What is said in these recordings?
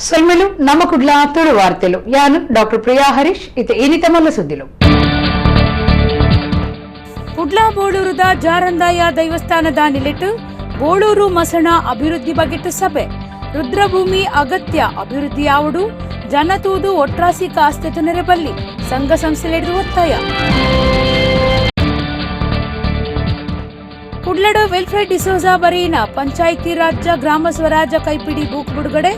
ಸೊಲ್ಮೆಲು ನಮ್ಮ ಕುಡ್ಲ ತುಳು ವಾರ್ತೆಲು. ಯಾನು ಡಾಕ್ಟರ್ ಪ್ರಿಯಾ ಹರೀಶ್. ಇತ ಇನಿತ ಮಲ್ಲ ಸುದ್ದಿಲು. ಕುಡ್ಲ ಬೋಳೂರುದ ಜಾರಂದಾಯ ದೈವಸ್ಥಾನದ ನಿಲೆಟ್ಟು ಬೋಳೂರು ಮಸಣ ಅಭಿವೃದ್ಧಿ ಬಗೆಟ್ ಸಭೆ. ರುದ್ರಭೂಮಿ ಅಗತ್ಯ ಅಭಿವೃದ್ಧಿ ಯಾವುದು, ಜನತೂದು ಒಟ್ರಾಸಿ ಕಾಸ್ತೆತು ನೆರೆಬಲ್ಲಿ ಸಂಘ ಸಂಸ್ಥೆಲೆಡ್ದು ಒತ್ತಾಯ. ಕುಡ್ಲಡು ವೆಲ್ಫೇರ್ ಡಿಸೋಜಾ ಬರೀನ ಪಂಚಾಯಿತಿ ರಾಜ್ಯ ಗ್ರಾಮ ಸ್ವರಾಜ ಕೈಪಿಡಿ ಬೂಕ್ ಬಿಡುಗಡೆ.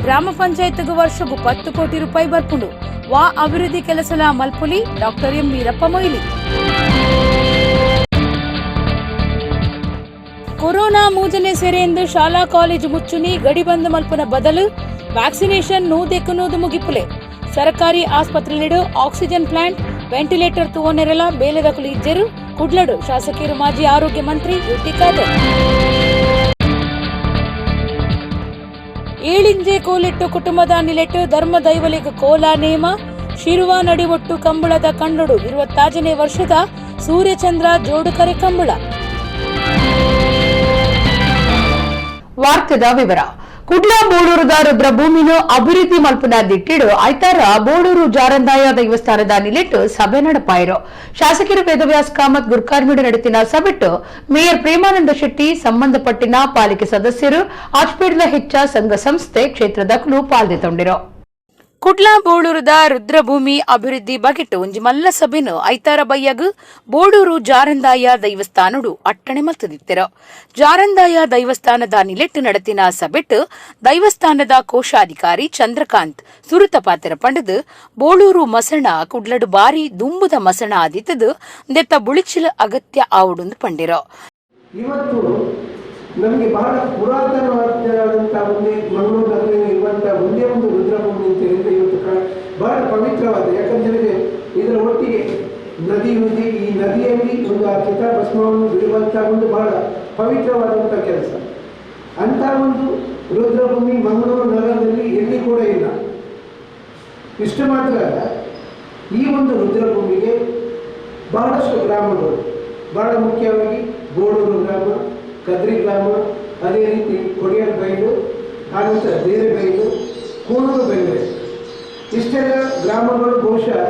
ಗ್ರಾಮ ಪಂಚಾಯತ್ಗೆ ವರ್ಷಕ್ಕೂ 10 ಕೋಟಿ ರೂಪಾಯಿ ಬರ್ಪುಂಡು, ವಾ ಅಭಿವೃದ್ಧಿ ಕೆಲಸಲ ಮಲ್ಪುಲಿ, doctor M Veerappa Moily. Corona ಮೂಜನೆ ಸೆರೆ ಎಂದು ಶಾಲಾ ಕಾಲೇಜು ಮುಚ್ಚುನಿ ಗಡಿಬಂದ್ ಮಲ್ಪುನ ಬದಲು ವ್ಯಾಕ್ಸಿನೇಷನ್ ನೂದೆಕ್ಕು ನೂದು ಮುಗಿಪುಲೆ. ಸರ್ಕಾರಿ ಆಸ್ಪತ್ರೆಲಿಡು oxygen plant, ventilator ತುವನೆರಲ ಬೇಲೆದಕುಲು ಇಜ್ಜೆರು. ಕುಡ್ಲಡು ಶಾಸಕರು ಮಾಜಿ ಆರೋಗ್ಯ ಮಂತ್ರಿ ಯುಟಿ ಖಾದರ್. ಏಳಿಂಜೆ ಕೋಲಿಟ್ಟು ಕುಟುಂಬದ ನಿಲೆಟ್ಟು ಧರ್ಮ ದೈವಲಿಗ ಕೋಲ ನೇಮ. ಶಿರುವ ನಡಿವೊಟ್ಟು ಕಂಬಳದ ಕಂಡೊಡು 26ನೇ ವರ್ಷದ ಸೂರ್ಯಚಂದ್ರ ಜೋಡುಕರೆ ಕಂಬಳ. ವಾರ್ತೆದ ವಿವರ. ಕುಡ್ಲ ಬೋಳೂರುದ ರುದ್ರಭೂಮಿನ ಅಭಿವೃದ್ಧಿ ಮಲ್ಪುನ ದಿಟ್ಟಿಡು ಐತಾರ ಬೋಳೂರು ಜಾರಂದಾಯ ದೇವಸ್ಥಾನದ ನಿಲೆಟ್ಟು ಸಭೆ ನಡಪಾಯಿರು. ಶಾಸಕರು ವೇದವ್ಯಾಸ್ ಕಾಮತ್ ಗುರ್ಕಾರ್ಮಿಡು ನಡೆತಿನ ಸಭೆಟ್ಟು ಮೇಯರ್ ಪ್ರೇಮಾನಂದ ಶೆಟ್ಟಿ, ಸಂಬಂಧಪಟ್ಟಿನ ಪಾಲಿಕೆ ಸದಸ್ಯರು, ಆಚ್ಪೇಡ್ಲ ಹೆಚ್ಚ ಸಂಘ ಸಂಸ್ಥೆ ಕ್ಷೇತ್ರದಕುಲು ಪಾಲ್ದೆತೊಂಡಿರು. ಕುಡ್ಲ ಬೋಳೂರುದ ರುದ್ರಭೂಮಿ ಅಭಿವೃದ್ಧಿ ಬಗೆಟ್ ಒಂಜಿ ಮಲ್ಲ ಸಭೆನು ಐತಾರ ಬಯ್ಯಗ್ ಬೋಳೂರು ಜಾರಂದಾಯ ದೈವಸ್ಥಾನಡು ಅಟ್ಟಣೆ ಮಲ್ತದಿತ್ತೆರು. ಜಾರಂದಾಯ ದೈವಸ್ಥಾನದ ನಿಲೆಟ್ಟು ನಡೆತಿನ ಸಭೆಟ್ ದೈವಸ್ಥಾನದ ಕೋಶಾಧಿಕಾರಿ ಚಂದ್ರಕಾಂತ್ ಸುರುತ ಪಾತೆರ ಪಂಡದು, ಬೋಳೂರು ಮಸಣ ಕುಡ್ಲಡು ಬಾರಿ ದುಂಬುದ ಮಸಣ ಆದಿತ್ತದು, ದೆತ್ತ ಬುಳಿಚಿಲ ಅಗತ್ಯ ಆವುಡುಂದು ಪಂಡಿರು. ಇವತ್ತು ನಮಗೆ ಬಹಳ ಪುರಾತನವಾದಂಥ ಒಂದೇ ಮಂಗಳೂರು ನಗರದಲ್ಲಿ ಇರುವಂಥ ಒಂದೇ ಒಂದು ರುದ್ರಭೂಮಿ ಅಂತ ಹೇಳಿದರೆ ಇವತ್ತು ಬಹಳ ಪವಿತ್ರವಾದ. ಯಾಕಂತೇಳಿದರೆ ಇದರ ಒಟ್ಟಿಗೆ ನದಿ ఉంది. ಈ ನದಿಯಲ್ಲಿ ಒಂದು ಆ ಚಿತಾಭಸ್ಮವನ್ನು ಬಿಡುವಂಥ ಒಂದು ಬಹಳ ಪವಿತ್ರವಾದಂಥ ಕೆಲಸ. ಅಂಥ ಒಂದು ರುದ್ರಭೂಮಿ ಮಂಗಳೂರು ನಗರದಲ್ಲಿ ಎಲ್ಲಿ ಕೂಡ ಇಲ್ಲ. ಇಷ್ಟು ಮಾತ್ರ ಅಲ್ಲ, ಈ ಒಂದು ರುದ್ರಭೂಮಿಗೆ ಬಹಳಷ್ಟು ಗ್ರಾಮಗಳು, ಬಹಳ ಮುಖ್ಯವಾಗಿ ಬೋಳೂರು ಗ್ರಾಮ, ಕದ್ರಿ ಗ್ರಾಮ, ಅದೇ ರೀತಿ ಕೊಡಿಯಲ್ ಬೈಲು, ಆನಂತರ ಬೇರೆ ಬೈಲು, ಕೂಳೂರು ಬೆಂಗ್ರೆ, ಇಷ್ಟೆಲ್ಲ ಗ್ರಾಮಗಳು ಬಹುಶಃ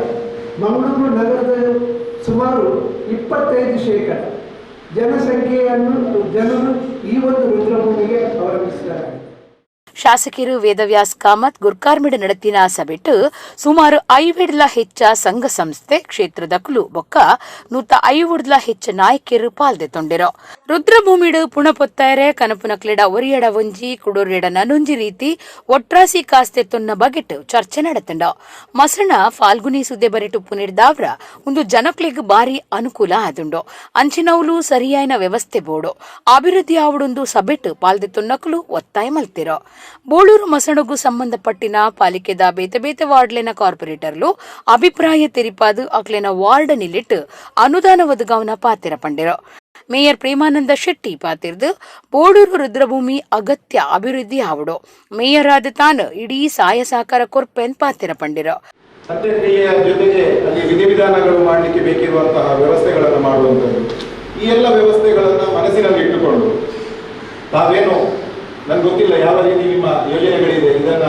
ಮಂಗಳೂರು ನಗರದ ಸುಮಾರು 25% ಜನಸಂಖ್ಯೆಯನ್ನು ಜನರು ಈ ಒಂದು ರುದ್ರಭೂಮಿಗೆ ಅವಲಂಬಿಸಿದ್ದಾರೆ. ಶಾಸಕರು ವೇದವ್ಯಾಸ್ ಕಾಮತ್ ಗುರ್ಕಾರ್ಮಿಡ ನಡತಿನ ಸಭೆಟ್ ಸುಮಾರು 50 ಹೆಚ್ಚ ಸಂಘ ಸಂಸ್ಥೆ ಕ್ಷೇತ್ರದ ಕುಲು ಬೊಕ್ಕ 150 ಹೆಚ್ಚ ನಾಯಕಿಯರು ಪಾಲ್ದೆತೊಂಡಿರು. ರುದ್ರಭೂಮಿಡು ಪುಣ ಪೊತ್ತಾರೆ ಕನಪುನಕ್ಲೆಡ ಒರಿಯಡ ಒಂಜಿ ಕುಡೊರಿಯಡ ನನೊಂಜಿ ರೀತಿ ಒಟ್ರಾಸಿ ಕಾಸ್ತೆ ತೊನ್ನ ಬಗೆಟ್ ಚರ್ಚೆ ನಡತಂಡ. ಮಸಣ ಫಾಲ್ಗುನಿ ಸುದ್ದೆ ಬರಿಟು ಪುನಿರ್ದಾವ್ರ ಒಂದು ಜನಕ್ಲೆಗ್ ಬಾರಿ ಅನುಕೂಲ ಆದುಂಡು. ಅಂಚಿನವುಲು ಸರಿಯಾಯಿನ ವ್ಯವಸ್ಥೆ ಬೋಡು ಅಭಿವೃದ್ಧಿ ಆವಡೊಂದು ಸಭೆಟ್ ಪಾಲ್ದೆತೊನ್ನಕುಲು ಒತ್ತಾಯ ಮಲ್ತಿರೋ. ಬೋಳೂರು ಮಸಣಗು ಸಂಬಂಧಪಟ್ಟಿನ ಪಾಲಿಕೆದ ಬೇತೆ ಬೇತೆ ವಾರ್ಡ್ಲೆನ ಕಾರ್ಪೊರೇಟರ್ಲು ಅಭಿಪ್ರಾಯ ತೆರಿಪಾದು ಅಕ್ಲೆನ ವಾರ್ಡ್ ನಿಲ್ಲಿಟ್ಟು ಅನುದಾನ ಒದಗಾವನ ಪಾತಿರ ಪಂಡಿರು. ಮೇಯರ್ ಪ್ರೇಮಾನಂದ ಶೆಟ್ಟಿ ಪಾತಿರ್ದು ಬೋಳೂರು ರುದ್ರಭೂಮಿ ಅಗತ್ಯ ಅಭಿವೃದ್ಧಿ ಆವಡು, ಮೇಯರ್ ಆದ ತಾನು ಇಡೀ ಸಾಯ ಸಹಕಾರ ಕೊರ್ಪೆನ್ ಪಾತಿರ ಪಂಡಿರು. ಅಂತ್ಯಕ್ರಿಯೆಯ ಜೊತೆಗೆ ಅಲ್ಲಿ ವಿಧಿವಿಧಾನಗಳು ಮಾಡಲಿಕ್ಕೆ ಬೇಕಿರುವಂತಹ ವ್ಯವಸ್ಥೆಗಳನ್ನು ಮಾಡುವಂಥದ್ದು, ಈ ಎಲ್ಲ ವ್ಯವಸ್ಥೆಗಳನ್ನು ಮನಸ್ಸಿನಲ್ಲಿ ಇಟ್ಟುಕೊಂಡು ತಾವೇನು, ನನ್ಗೆ ಗೊತ್ತಿಲ್ಲ ಯಾವ ರೀತಿ ನಿಮ್ಮ ಯೋಜನೆಗಳಿದೆ, ಇದನ್ನ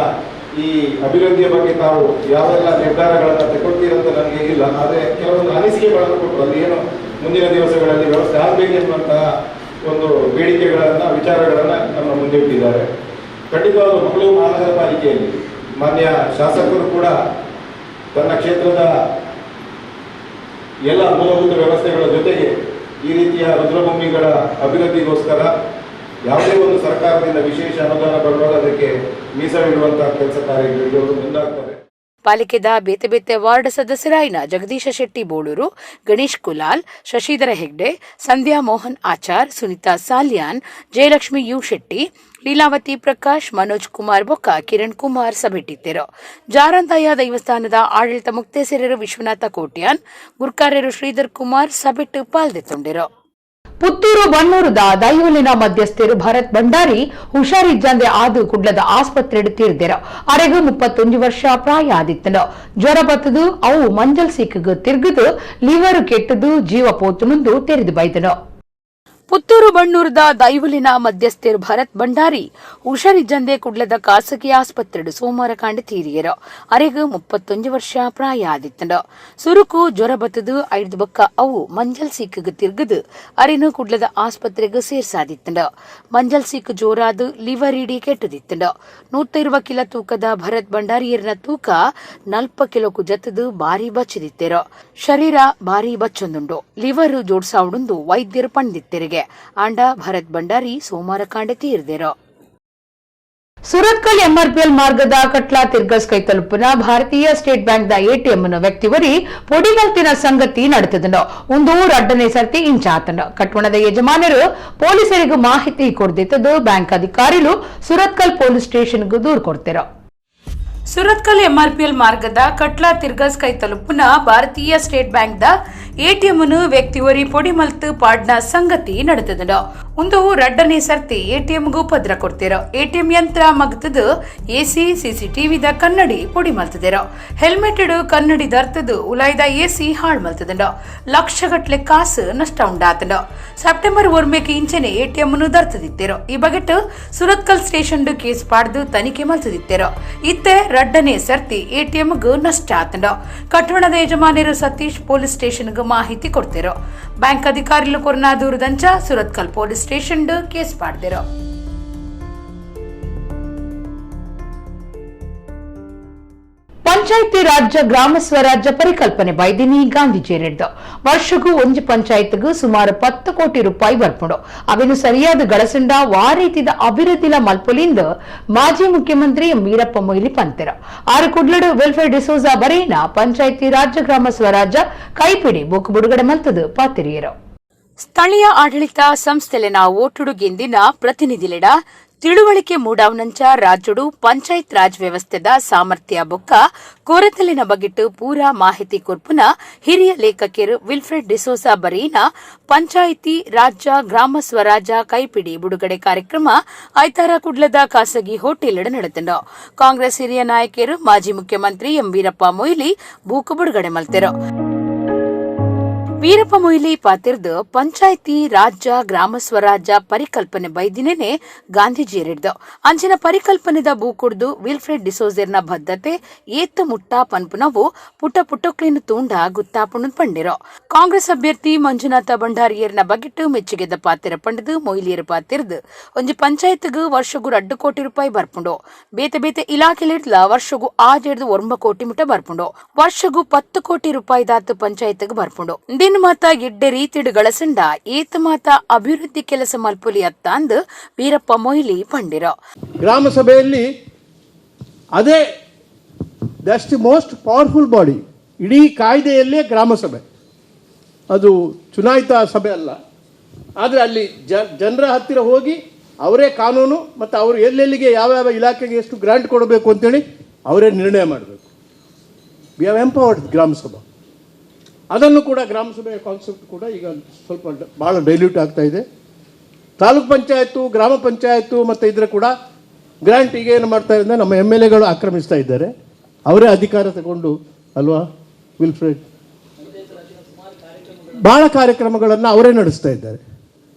ಈ ಅಭಿವೃದ್ಧಿಯ ಬಗ್ಗೆ ತಾವು ಯಾವೆಲ್ಲ ನಿರ್ಧಾರಗಳನ್ನು ತಗೊಳ್ತೀರಂತ ನನಗೆ ಇಲ್ಲ. ಆದರೆ ಕೆಲವೊಂದು ಅನಿಸಿಕೆಗಳನ್ನು ಕೊಟ್ಟರು. ಅಲ್ಲಿ ಏನು ಮುಂದಿನ ದಿವಸಗಳಲ್ಲಿ ವ್ಯವಸ್ಥೆ ಆಗಬೇಕೆನ್ನುವಂತಹ ಒಂದು ಬೇಡಿಕೆಗಳನ್ನು, ವಿಚಾರಗಳನ್ನು ನಮ್ಮ ಮುಂದೆ ಇಟ್ಟಿದ್ದಾರೆ. ಖಂಡಿತವಾದ ಮಂಗಳೂರು ಮಹಾನಗರ ಪಾಲಿಕೆಯಲ್ಲಿ ಮಾನ್ಯ ಶಾಸಕರು ಕೂಡ ತನ್ನ ಕ್ಷೇತ್ರದ ಎಲ್ಲ ಮೂಲಭೂತ ವ್ಯವಸ್ಥೆಗಳ ಜೊತೆಗೆ ಈ ರೀತಿಯ ರುದ್ರಭೂಮಿಗಳ ಅಭಿವೃದ್ಧಿಗೋಸ್ಕರ ಯಾವುದೇ ಒಂದು ಸರ್ಕಾರದಿಂದ ವಿಶೇಷ ಅನುದಾನ ಬರುವಾಗ ಅದಕ್ಕೆ ಮೀಸಲಿಡುವಂತಹ ಕೆಲಸ ಕಾರ್ಯಗಳಿಗೆ ಅವರು ಮುಂದಾಗ್ತಾರೆ. ಪಾಲಿಕೆದ ಬೇತೆ ಬೇತೆ ವಾರ್ಡ್ ಸದಸ್ಯರಾಯಿನ Jagadisha Shetty Boloor, Ganesh Kulal, Shashidhara Hegde, Sandhya Mohan Achar, Sunitha Salian, Jayalakshmi you Shetty, Leelavathi Prakash, Manoj Kumar ಬೊಕ್ಕ ಕಿರಣ್ ಕುಮಾರ್ ಸಭೆಟ್ಟಿದ್ದರು. ಜಾರಂತಾಯ ದೇವಸ್ಥಾನದ ಆಡಳಿತ ಮುಕ್ತೇಸರರು ವಿಶ್ವನಾಥ ಕೋಟ್ಯಾನ್, ಗುರ್ಕಾರ್ಯರು ಶ್ರೀಧರ್ ಕುಮಾರ್ ಸಭೆಟ್ಟು ಪಾಲ್ದೆತ್ತೊಂಡಿರು. ಪುತ್ತೂರು ಬನ್ನೂರುದ ದೈವಲಿನ ಮಧ್ಯಸ್ಥರು ಭರತ್ ಭಂಡಾರಿ ಹುಷಾರಿಜ್ಜಂದೆ ಆದು ಕುಡ್ಲದ ಆಸ್ಪತ್ರೆಡ್ ತೀರ್ದೆರು. ಅರೆಗು 31 ವರ್ಷ ಪ್ರಾಯ ಆದಿತ್ತನು. ಜ್ವರ ಬತ್ತದು ಅವು ಮಂಜಲ್ ಸೀಕಗ್ ತಿರ್ಗುದು ಲಿವರ್ ಕೆಟ್ಟದು ಜೀವ ಪೋತುನುಂದು ತೆರೆದು ಬೈದನು. Puttur ಬಣ್ಣೂರದ ದೈವಲಿನ ಮಧ್ಯಸ್ಥೆರ್ ಭರತ್ ಭಂಡಾರಿ ಹುಷಾರಿಜ್ಜಂದೆ ಕುಡ್ಲದ ಖಾಸಗಿ ಆಸ್ಪತ್ರೆಡು ಸೋಮವಾರ ಕಾಂಡ ತೀರಿಯರು. ಅರೆಗ್ 31 ವರ್ಷ ಪ್ರಾಯ ಆದಿತ್ತಂಡು. ಸುರುಕು ಜ್ವರ ಬತ್ತದು ಐದು ಬಕ್ಕ ಅವು ಮಂಜಲ್ ಸೀಕ್ಗ್ ತಿರ್ಗದು ಅರೆನು ಕುಡ್ಲದ ಆಸ್ಪತ್ರೆಗೆ ಸೇರ್ಸಾದಿತ್ತಂಡು. ಮಂಜಲ್ ಸೀಕ್ ಜೋರಾದು ಲಿವರ್ ಇಡೀ ಕೆಟ್ಟದಿತ್ತಂಡು. 120 ಕಿಲೋ ತೂಕದ ಭರತ್ ಭಂಡಾರಿಯರ್ನ ತೂಕ 40 ಕಿಲೋಕು ಜತ್ತದು ಬಾರಿ ಬಚ್ಚಿದಿತ್ತೆರು. ಶರೀರ ಬಾರಿ ಬಚ್ಚೊಂದುಂಡು. ಲಿವರ್ ಜೋಡ್ಸಾವುಡುಂದು ವೈದ್ಯರು ಪಂಡಿತ್ತೆರಿಗೆ. ಆಂಡ ಭರತ್ ಭಂಡಾರಿ ಸೋಮವಾರ ಕಾಂಡೆ ತೀರ್ದೆರು. ಸುರತ್ಕಲ್ ಎಂಆರ್ಪಿಎಲ್ ಮಾರ್ಗದ ಕಟ್ಲಾ ತಿರ್ಗಸ್ ಕೈ ತಲುಪುನ ಭಾರತೀಯ state bank the ATM ಅನ್ನು ವ್ಯಕ್ತಿವರಿ ಪೊಡಿಮಲ್ತಿನ ಸಂಗತಿ ನಡೆತದನು. ಒಂದು ರಡ್ಡನೇ ಸರ್ತಿ ಇಂಚಾತನು. ಕಟ್ವಣದ ಯಜಮಾನರು ಪೊಲೀಸರಿಗೆ ಮಾಹಿತಿ ಕೊಡ್ದಿತ್ತದು. ಬ್ಯಾಂಕ್ ಅಧಿಕಾರಿಗಳು ಸುರತ್ಕಲ್ ಪೊಲೀಸ್ ಸ್ಟೇಷನ್ಗೂ ದೂರು ಕೊಡ್ತಿರೋ. ಸುರತ್ಕಲ್ ಎಂಆರ್ಪಿಎಲ್ ಮಾರ್ಗದ ಕಟ್ಲಾ ತಿರ್ಗಸ್ ಕೈ ತಲುಪುನ ಭಾರತೀಯ state bank the ATM ಅನ್ನು ವ್ಯಕ್ತಿವರಿ ಪೊಡಿಮಲ್ತ್ ಪಾಡ್ನ ಸಂಗತಿ ನಡೆತದನು. ಒಂದು ರಡ್ಡನೇ ಸರ್ತಿ ಎಟಿಎಂಗೂ ಪದ್ರ ಕೊಡ್ತಿರೋ. ಎಟಿಎಂ ಯಂತ್ರ ಮಗ್ತದು ಎಸಿ ಸಿಸಿಟಿವಿದ ಕನ್ನಡಿ ಪೊಡಿ ಮಲ್ತದಿರೋ. ಹೆಲ್ಮೆಟ್ ಕನ್ನಡಿ ದರ್ತದು ಉಲಾಯ್ದ ಎಸಿ ಹಾಳ್ ಮಲ್ತದಂಡು. ಲಕ್ಷಗಟ್ಲೆ ಕಾಸು ನಷ್ಟ ಉಂಡಾತಂಡು. ಸೆಪ್ಟೆಂಬರ್ ಒರ್ಮೆಗೆ ಇಂಚನೆ ಎಟಿಎಂ ಅನ್ನು ದರ್ತದಿತ್ತಿರೋ. ಈ ಬಗೆಟ್ ಸುರತ್ಕಲ್ ಸ್ಟೇಷನ್ ಕೇಸ್ ಪಾಡ್ದು ತನಿಖೆ ಮಲ್ತದಿತ್ತಿರೋ. ಇತ್ತೆ ರಡ್ಡನೇ ಸರ್ತಿ ಎಟಿಎಂಗ್ ನಷ್ಟ ಆತಂಡು. ಕಟ್ವಣದ ಯಜಮಾನರು ಸತೀಶ್ ಪೊಲೀಸ್ ಸ್ಟೇಷನ್ಗೆ ಮಾಹಿತಿ ಕೊಡ್ತಿರೋ. ಬ್ಯಾಂಕ್ ಅಧಿಕಾರಿಗಳು ಕೊರ್ನಾ ದೂರದಂಚ Surathkal police station case ಪಾಡ್ದಿರೋ. Panchayat ರಾಜ್ಯ ಗ್ರಾಮ ಸ್ವರಾಜ್ಯ ಪರಿಕಲ್ಪನೆ ಬೈದಿನಿ ಗಾಂಧೀಜಿಯರಿಡ್ದು. ವರ್ಷಕ್ಕೂ ಒಂಜಿ ಪಂಚಾಯತ್ಗೂ ಸುಮಾರು 10 ಕೋಟಿ ರೂಪಾಯಿ ಬರ್ಪುಂಡು. ಅವೆನು ಸರಿಯಾದ ಗಳಸಂಡ ವಾರೀತಿದ ಅಭಿವೃದ್ಧಿಲ ಮಲ್ಪೊಲಿಂದ ಮಾಜಿ ಮುಖ್ಯಮಂತ್ರಿ ವೀರಪ್ಪ ಮೊಯ್ಲಿ ಪಂತೆರ. ಆರು ಕುಡ್ಲಡು ವೆಲ್ಫೇರ್ ಡಿಸೋಜಾ ಬರೇನ ಪಂಚಾಯಿತಿ ರಾಜ್ಯ ಗ್ರಾಮ ಸ್ವರಾಜ್ಯ ಕೈಪಿಡಿ ಬುಕ್ ಬಿಡುಗಡೆ ಮಲ್ತದು ಪಾತಿರಿಯರು. ಸ್ಥಳೀಯ ಆಡಳಿತ ಸಂಸ್ಥೆಲೆನ ಓಟುಡು ಗೆಂದಿನ ಪ್ರತಿನಿಧಿಲೆಡ ತಿಳುವಳಿಕೆ ಮೂಡಾವನಂಚ ರಾಜ್ಯಡು ಪಂಚಾಯತ್ ರಾಜ್ ವ್ಯವಸ್ಥೆದ ಸಾಮರ್ಥ್ಯ ಬೊಕ್ಕ ಕೊರತಲಿನ ಬಗೆಟ್ ಪೂರಾ ಮಾಹಿತಿ ಕೊರ್ಪುನ ಹಿರಿಯ ಲೇಖಕಿಯರು ವಿಲ್ಫ್ರೆಡ್ ಡಿಸೋಸಾ ಬರೀನ ಪಂಚಾಯಿತಿ ರಾಜ್ಯ ಗ್ರಾಮ ಸ್ವರಾಜ ಕೈಪಿಡಿ ಬಿಡುಗಡೆ ಕಾರ್ಯಕ್ರಮ ಐತಾರ ಕುಡ್ಲದ ಖಾಸಗಿ ಹೋಟೆಲ್ ನಡೆತಂಡು. ಕಾಂಗ್ರೆಸ್ ಹಿರಿಯ ನಾಯಕಿಯರು ಮಾಜಿ ಮುಖ್ಯಮಂತ್ರಿ ಎಂ ವೀರಪ್ಪ ಮೊಯ್ಲಿ ಬೂಕು ಬಿಡುಗಡೆ ಮಲ್ತೆರು. ವೀರಪ್ಪ ಮೊಯ್ಲಿ ಪಾತಿರ್ದು ಪಂಚಾಯಿತಿ ರಾಜ್ಯ ಗ್ರಾಮ ಸ್ವರಾಜ್ಯ ಪರಿಕಲ್ಪನೆ ಬೈದಿನೇನೆ ಗಾಂಧೀಜಿಯರಿಡ್ದು. ಅಂಚಿನ ಪರಿಕಲ್ಪನೆದ ಬೂಕುಡ್ದು ವಿಲ್ಫ್ರೆಡ್ ಡಿಸೋಜೆರ್ನ ಬದ್ಧತೆ ಏತ್ತು ಮುಟ್ಟ ಪನ್ಪುನವು ಪುಟ ಪುಟಕ್ಲಿನ ತೂಂಡ ಗುತ್ತಾಪುಣು ಪಂಡಿರೋ. ಕಾಂಗ್ರೆಸ್ ಅಭ್ಯರ್ಥಿ ಮಂಜುನಾಥ ಭಂಡಾರಿಯರ್ನ ಬಗೆಟ್ ಮೆಚ್ಚುಗೆದ ಪಾತಿರ ಪಂಡದು ಮೊಯ್ಲಿಯರ್ ಪಾತಿರ್ದು ಒಂಜಿ ಪಂಚಾಯತ್ಗ್ ವರ್ಷಗು 2 ಕೋಟಿ ರೂಪಾಯಿ ಬರ್ಪುಂಡು. ಬೇತೆ ಬೇತೆ ಇಲಾಖೆಲಿಡ್ಲ ವರ್ಷಗು 6-9 ಕೋಟಿ ಮುಟ್ಟ ಬರ್ಪುಂಡು. ವರ್ಷಗು 10 ಕೋಟಿ ರೂಪಾಯಿ ದಾತು ಪಂಚಾಯತ್ಗ್ ಬರ್ಪುಂಡು. ದಿನ ಮಾತ ಎಡ್ಡೆ ರೀತಿಡ್ ಗಳಸಂಡ ಏತ ಮಾತ ಅಭಿವೃದ್ಧಿ ಕೆಲಸ ಮಲ್ಪುಲಿ ಅತ್ತಾಂದ್ ವೀರಪ್ಪ ಮೊಯ್ಲಿ ಪಂಡಿರೋ. ಗ್ರಾಮ ಸಭೆಯಲ್ಲಿ ಅದೇ that's the most powerful body. ಇಡೀ ಕಾಯ್ದೆಯಲ್ಲೇ ಗ್ರಾಮ ಸಭೆ, ಅದು ಚುನಾಯಿತ ಸಭೆ ಅಲ್ಲ. ಆದರೆ ಅಲ್ಲಿ ಜನರ ಹತ್ತಿರ ಹೋಗಿ ಅವರೇ ಕಾನೂನು ಮತ್ತು ಅವರು ಎಲ್ಲೆಲ್ಲಿಗೆ ಯಾವ್ಯಾವ ಇಲಾಖೆಗೆ ಎಷ್ಟು ಗ್ರಾಂಟ್ ಕೊಡಬೇಕು ಅಂತೇಳಿ ಅವರೇ ನಿರ್ಣಯ ಮಾಡಬೇಕು. We have empowered ಗ್ರಾಮ ಸಭಾ. ಅದನ್ನು ಕೂಡ ಗ್ರಾಮ ಸಭೆಯ ಕಾನ್ಸೆಪ್ಟ್ ಕೂಡ ಈಗ ಸ್ವಲ್ಪ ಭಾಳ ಡೈಲ್ಯೂಟ್ ಆಗ್ತಾ ಇದೆ. ತಾಲೂಕು ಪಂಚಾಯತು, ಗ್ರಾಮ ಪಂಚಾಯತು ಮತ್ತು ಇದರ ಕೂಡ ಗ್ರಾಂಟ್ ಈಗ ಏನು ಮಾಡ್ತಾ ಇದ್ದಾರೆ, ನಮ್ಮ ಎಮ್ ಎಲ್ ಎಗಳು ಆಕ್ರಮಿಸ್ತಾ ಇದ್ದಾರೆ. ಅವರೇ ಅಧಿಕಾರ ತಗೊಂಡು ಅಲ್ವಾ ವಿಲ್ಫ್ರೆಡ್, ಭಾಳ ಕಾರ್ಯಕ್ರಮಗಳನ್ನು ಅವರೇ ನಡೆಸ್ತಾ ಇದ್ದಾರೆ.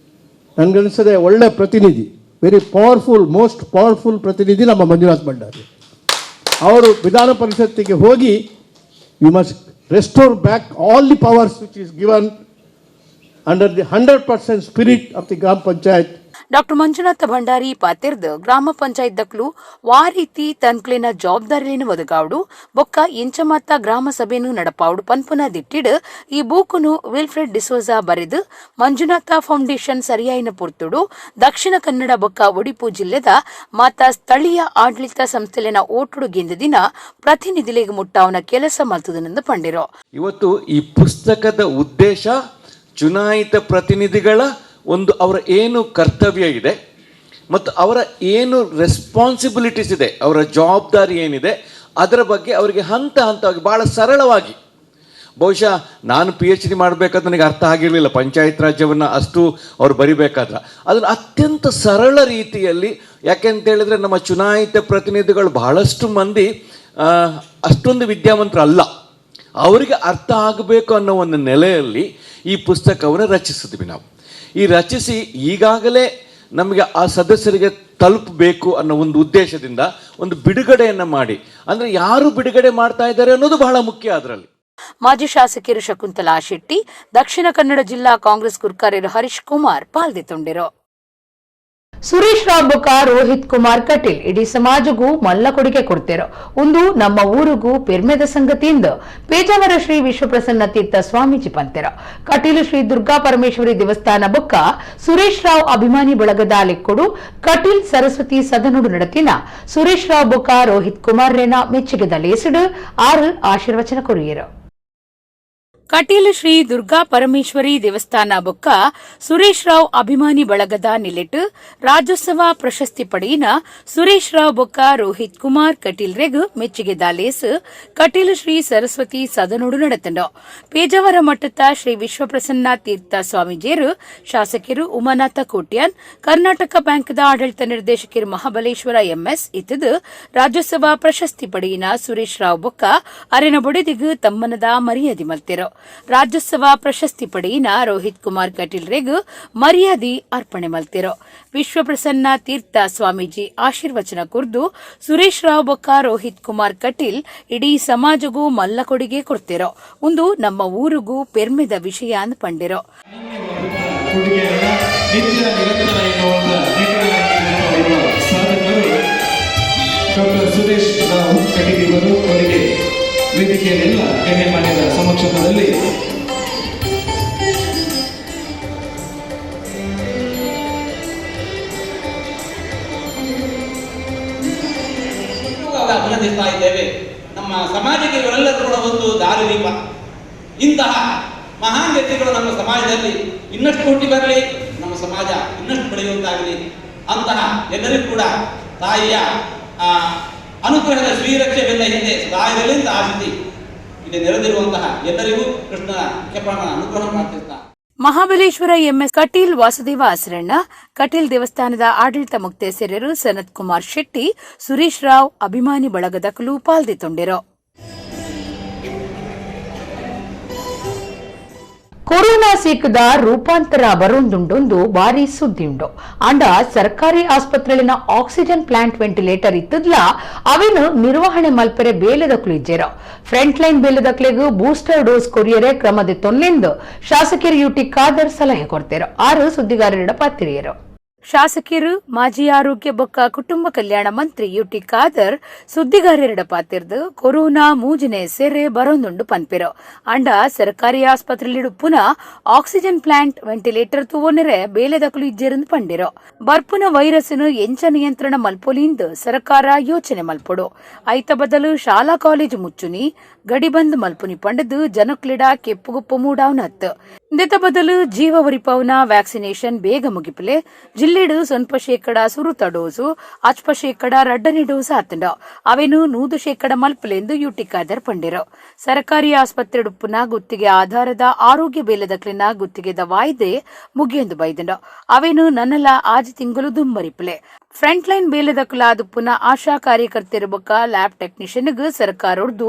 ನನಗನ್ನಿಸ್ತದೆ ಒಳ್ಳೆ ಪ್ರತಿನಿಧಿ, very powerful, most powerful ಪ್ರತಿನಿಧಿ ನಮ್ಮ ಮಂಜುನಾಥ್ ಭಂಡಾರಿ ಅವರು. ವಿಧಾನ ಪರಿಷತ್ತಿಗೆ ಹೋಗಿ you must restore back all the powers which is given under the 100% spirit of the Gram Panchayat. Doctor Manjunatha Bhandari ಪಾತಿರ್ದ್ ಗ್ರಾಮ ಪಂಚಾಯತ್ ದಕ್ಲು ವಾರೀತಿ ತನ್ಕ್ಲಿನ ಜವಾಬ್ದಾರಿಯನ್ನು ಒದಗಾವಡು ಬೊಕ್ಕ ಎಂಚಮಾತ ಗ್ರಾಮ ಸಭೆಯನ್ನು ನಡಪಾವಡು ಪನ್ಪುನ ದಿಟ್ಟಿಡ್ ಈ ಬೂಕುನು ವಿಲ್ಫ್ರೆಡ್ ಡಿಸೋಜಾ ಬರೆದು ಮಂಜುನಾಥ ಫೌಂಡೇಶನ್ ಸರಿಯಾಯಿನ ಪುರ್ತುಡು ದಕ್ಷಿಣ ಕನ್ನಡ ಬೊಕ್ಕ ಒಡಿಪು ಜಿಲ್ಲೆದ ಮಾತಾ ಸ್ಥಳೀಯ ಆಡಳಿತ ಸಂಸ್ಥೆಲಿನ ಓಟುಡು ಗೆಂದ ದಿನ ಪ್ರತಿನಿಧಿಲೆಗ್ ಮುಟ್ಟಾವನ ಕೆಲಸ ಮಲ್ತದನೆಂದು ಪಂಡಿರೋ. ಇವತ್ತು ಈ ಪುಸ್ತಕದ ಉದ್ದೇಶ ಚುನಾಯಿತ ಪ್ರತಿನಿಧಿಗಳ ಒಂದು ಅವರ ಏನು ಕರ್ತವ್ಯ ಇದೆ ಮತ್ತು ಅವರ ಏನು ರೆಸ್ಪಾನ್ಸಿಬಿಲಿಟೀಸ್ ಇದೆ, ಅವರ ಜವಾಬ್ದಾರಿ ಏನಿದೆ ಅದರ ಬಗ್ಗೆ ಅವರಿಗೆ ಹಂತ ಹಂತವಾಗಿ ಭಾಳ ಸರಳವಾಗಿ, ಬಹುಶಃ ನಾನು PhD ಮಾಡಬೇಕಾದ್ರೆ ನನಗೆ ಅರ್ಥ ಆಗಿರಲಿಲ್ಲ ಪಂಚಾಯತ್ ರಾಜ್ಯವನ್ನು ಅಷ್ಟು ಅವ್ರು ಬರಿಬೇಕಾದ್ರೆ, ಅದನ್ನು ಅತ್ಯಂತ ಸರಳ ರೀತಿಯಲ್ಲಿ. ಯಾಕೆಂತೇಳಿದರೆ ನಮ್ಮ ಚುನಾಯಿತ ಪ್ರತಿನಿಧಿಗಳು ಬಹಳಷ್ಟು ಮಂದಿ ಅಷ್ಟೊಂದು ವಿದ್ಯಾವಂತರಲ್ಲ, ಅವರಿಗೆ ಅರ್ಥ ಆಗಬೇಕು ಅನ್ನೋ ಒಂದು ನೆಲೆಯಲ್ಲಿ ಈ ಪುಸ್ತಕವನ್ನು ರಚಿಸಿದ್ವಿ ನಾವು. ಈ ರಚಿಸಿ ಈಗಾಗಲೇ ನಮಗೆ ಆ ಸದಸ್ಯರಿಗೆ ತಲುಪಬೇಕು ಅನ್ನೋ ಒಂದು ಉದ್ದೇಶದಿಂದ ಒಂದು ಬಿಡುಗಡೆಯನ್ನು ಮಾಡಿ, ಅಂದರೆ ಯಾರು ಬಿಡುಗಡೆ ಮಾಡ್ತಾ ಇದ್ದಾರೆ ಅನ್ನೋದು ಬಹಳ ಮುಖ್ಯ ಅದರಲ್ಲಿ. ಮಾಜಿ ಶಾಸಕರು ಶಕುಂತಲಾ ಶೆಟ್ಟಿ, ದಕ್ಷಿಣ ಕನ್ನಡ ಜಿಲ್ಲಾ ಕಾಂಗ್ರೆಸ್ ಗುರ್ಕಾರ್ಯರು ಹರೀಶ್ ಕುಮಾರ್ ಪಾಲ್ದೆತೊಂಡಿರು. ಸುರೇಶ್ ರಾವ್ ಬೊಕ್ಕ ರೋಹಿತ್ ಕುಮಾರ್ ಕಟೀಲ್ ಇಡೀ ಸಮಾಜಗೂ ಮಲ್ಲ ಕೊಡುಗೆ ಕೊಡ್ತಿರೋ ಒಂದು ನಮ್ಮ ಊರಿಗೂ ಪೆರ್ಮೆದ ಸಂಗತಿಯಿಂದ ಪೇಜಾವರ ಶ್ರೀ ವಿಶ್ವಪ್ರಸನ್ನ ತೀರ್ಥ ಸ್ವಾಮೀಜಿ ಪಂತೆರ. ಕಟೀಲು ಶ್ರೀ ದುರ್ಗಾ ಪರಮೇಶ್ವರಿ ದೇವಸ್ಥಾನ ಬೊಕ್ಕ ಸುರೇಶ್ ರಾವ್ ಅಭಿಮಾನಿ ಬಳಗದ ಲೆಕ್ಕೊಡು ಕಟೀಲ್ ಸರಸ್ವತಿ ಸದನುಡು ನಡತಿನ ಸುರೇಶ್ ರಾವ್ ಬೊಕ್ಕ ರೋಹಿತ್ ಕುಮಾರ್ ರೇನ ಮೆಚ್ಚುಗೆದ ಲೇಸುಡು ಆರು ಆಶೀರ್ವಚನ ಕೊರಿಯರು. ಕಟೀಲು ಶ್ರೀ ದುರ್ಗಾ ಪರಮೇಶ್ವರಿ ದೇವಸ್ಥಾನ ಬೊಕ್ಕ ಸುರೇಶ್ ರಾವ್ ಅಭಿಮಾನಿ ಬಳಗದ ನಿಲೆಟ್ ರಾಜ್ಯೋತ್ಸವ ಪ್ರಶಸ್ತಿ ಪಡೆಯಿನ ಸುರೇಶ್ ರಾವ್ ಬೊಕ್ಕ ರೋಹಿತ್ ಕುಮಾರ್ ಕಟೀಲ್ ರೆಗ್ ಮೆಚ್ಚುಗೆ ದಾಲೇಸ್ ಕಟೀಲು ಶ್ರೀ ಸರಸ್ವತಿ ಸದನೋಡು ನಡೆತಂಡು. ಪೇಜಾವರ ಮಠದ ಶ್ರೀ ವಿಶ್ವಪ್ರಸನ್ನ ತೀರ್ಥ ಸ್ವಾಮೀಜಿಯರು, ಶಾಸಕರು ಉಮಾನಾಥ ಕೋಟ್ಯಾನ್, ಕರ್ನಾಟಕ ಬ್ಯಾಂಕ್ದ ಆಡಳಿತ ನಿರ್ದೇಶಕರು ಮಹಾಬಲೇಶ್ವರ ಎಂಎಸ್ ಇತ್ತದು ರಾಜ್ಯೋತ್ಸವ ಪ್ರಶಸ್ತಿ ಪಡೆಯಿನ ಸುರೇಶ್ ರಾವ್ ಬೊಕ್ಕ ಅರೆನ ಬೊಡೆದಿಗ್ ತಮ್ಮನದ ಮರ್ಯಾದೆ ಮಲ್ತಿರು. ರಾಜ್ಯೋತ್ಸವ ಪ್ರಶಸ್ತಿ ಪಡೆಯಿನ ರೋಹಿತ್ ಕುಮಾರ್ ಕಟೀಲ್ ರೆಗ್ ಮರ್ಯಾದೆ ಅರ್ಪಣೆ ಮಲ್ತಿರು. ವಿಶ್ವಪ್ರಸನ್ನ ತೀರ್ಥ ಸ್ವಾಮೀಜಿ ಆಶೀರ್ವಚನ ಕುರ್ದು ಸುರೇಶ್ ರಾವ್ ಬೊಕ್ಕ ರೋಹಿತ್ ಕುಮಾರ್ ಕಟೀಲ್ ಇಡೀ ಸಮಾಜಗೂ ಮಲ್ಲ ಕೊಡುಗೆ ಕೊಡ್ತಿರೋ ಒಂದು ನಮ್ಮ ಊರಿಗೂ ಪೆರ್ಮೆದ ವಿಷಯ ಅಂದ್ ಪಂಡಿರೋ. ಡಾಕ್ಟರ್ ಸುರೇಶ್ ರಾವ್ ಕಟೀಲ್ ಇವರು ಅವರಿಗೆ ವೇದಿಕೆಯಲ್ಲೆಲ್ಲ ಗಣ್ಯಮಾನ್ಯರ ಸಮಕ್ಷಮದಲ್ಲಿ ಅಭಿನಂದಿಸ್ತಾ ಇದ್ದೇವೆ. ನಮ್ಮ ಸಮಾಜಕ್ಕೆ ಇವರೆಲ್ಲರೂ ಕೂಡ ಒಂದು ದಾರಿದೀಪ. ಇಂತಹ ಮಹಾನ್ ವ್ಯಕ್ತಿಗಳು ನಮ್ಮ ಸಮಾಜದಲ್ಲಿ ಇನ್ನಷ್ಟು ಹುಟ್ಟಿ ಬರಲಿ, ನಮ್ಮ ಸಮಾಜ ಇನ್ನಷ್ಟು ಬೆಳೆಯುವಂತಾಗಲಿ. ಅಂತಹ ಎಲ್ಲರಿಗೂ ಕೂಡ ತಾಯಿಯ ಅನುಗ್ರಹದ ಶ್ರೀರಕ್ಷೆ ಬೆನ್ನ ಹಿಂದೆ ಸದಾ ಇರಲಿ ಅಂತ ಆಶಿಸಿ ಇಲ್ಲಿ ನೆರೆದಿರುವಂತಹ ಎಲ್ಲರಿಗೂ ಕೃಷ್ಣನ ಕೆಪ್ಪಣನ ಅನುಗ್ರಹ ಪ್ರಾರ್ಥಿಸ್ತಾ. ಮಹಾಬಲೇಶ್ವರ ಎಂಎಸ್ ಕಟೀಲ್ ವಾಸುದೇವ ಆಸರಣ್ಣ, ಕಟೀಲ್ ದೇವಸ್ಥಾನದ ಆಡಳಿತ ಮುಕ್ತೇಸರರು ಸನತ್ ಕುಮಾರ್ ಶೆಟ್ಟಿ, ಸುರೇಶ್ ರಾವ್ ಅಭಿಮಾನಿ ಬಳಗದ ಕುಲು ಪಾಲ್ದೆತೊಂಡಿರು. ಕೊರೋನಾ ಸೀಕದ ರೂಪಾಂತರ ಬರೊಂದುಂಡೊಂದು ಬಾರಿ ಸುದ್ದಿಯುಂಡು. ಆಂಡ ಸರ್ಕಾರಿ ಆಸ್ಪತ್ರೆಲಿನ oxygen plant ventilator ಇತ್ತದ್ಲ ಅವೇನು ನಿರ್ವಹಣೆ ಮಲ್ಪೆರೆ ಬೇಲೆದಕ್ಲು ಇಜ್ಜೆರೋ. ಫ್ರಂಟ್ ಲೈನ್ ಬೇಲೆದಕ್ಲೆಗ್ ಬೂಸ್ಟರ್ ಡೋಸ್ ಕೊರಿಯರೆ ಕ್ರಮದ ತೊನ್ನೆಂದು ಶಾಸಕರು ಯುಟಿ ಖಾದರ್ ಸಲಹೆ ಕೊಡ್ತೇರೋ. ಆರು ಸುದ್ದಿಗಾರರಿಡ ಪಾತ್ರಿಯರು. ಶಾಸಕರು ಮಾಜಿ ಆರೋಗ್ಯ ಬೊಕ್ಕ ಕುಟುಂಬ ಕಲ್ಯಾಣ ಮಂತ್ರಿ ಯುಟಿ ಖಾದರ್ ಸುದ್ದಿಗಾರರಿಡ ಪಾತಿರ್ದು ಕೊರೋನಾ ಮೂಜನೆ ಸೆರೆ ಬರೊಂದುಂಡು ಪನ್ಪಿರೋ. ಅಂಡ ಸರ್ಕಾರಿ ಆಸ್ಪತ್ರೆಲಿಡು ಪುನಃ oxygen plant ventilator ತೂವೊನೆರೆ ಬೇಲೆದಕಲು ಇಜ್ಜೆರಂದು ಪಂಡಿರೋ. ಬರ್ಪುನ ವೈರಸ್ ಎಂಚ ನಿಯಂತ್ರಣ ಮಲ್ಪೊಲಿಂದು ಸರ್ಕಾರ ಯೋಚನೆ ಮಲ್ಪೊಡು. ಐತ ಬದಲು ಶಾಲಾ ಕಾಲೇಜು ಮುಚ್ಚುನಿ ಗಡಿಬಂದ್ ಮಲ್ಪುನಿ ಪಂಡದು ಜನಕ್ಲಿಡ ಕೆಪ್ಪುಗುಪ್ಪು ಮೂಡಾವ್ನತ್. ಇಂದೆತ ಬದಲು ಜೀವ ಒರಿಪವನ ವ್ಯಾಕ್ಸಿನೇಷನ್ ಬೇಗ ಮುಗಿಪಲೆ. ಜಿಲ್ಲೆಡು 0% ಸುರುತ ಡೋಸು, 5% ರಡ್ಡನೇ ಡೋಸ್ ಆತಂಡ ಅವೇನು 100% ಮಲ್ಪಲೆಂದು ಯುಟಿ ಖಾದರ್ ಪಂಡಿರು. ಸರ್ಕಾರಿ ಆಸ್ಪತ್ರೆ ಡುಪ್ಪುನ ಗುತ್ತಿಗೆ ಆಧಾರದ ಆರೋಗ್ಯ ಬೇಲೆದಕ್ಲಿನ ಗುತ್ತಿಗೆದ ವಾಯ್ದೆ ಮುಗಿಯೊಂದು ಬೈದಂಡ ಅವೇನು ನನ್ನಲ ಆಜಿ ತಿಂಗಳು ದುಂಬರಿಪಲೆ. ಫ್ರಂಟ್ ಲೈನ್ ಬೇಲೆದಕ್ಲಾದುಪ್ಪುನ ಆಶಾ ಕಾರ್ಯಕರ್ತೆರು ಬೊಕ್ಕ ಲ್ಯಾಬ್ ಟೆಕ್ನಿಷಿಯನ್ಗ್ ಸರ್ಕಾರೊಡ್ದು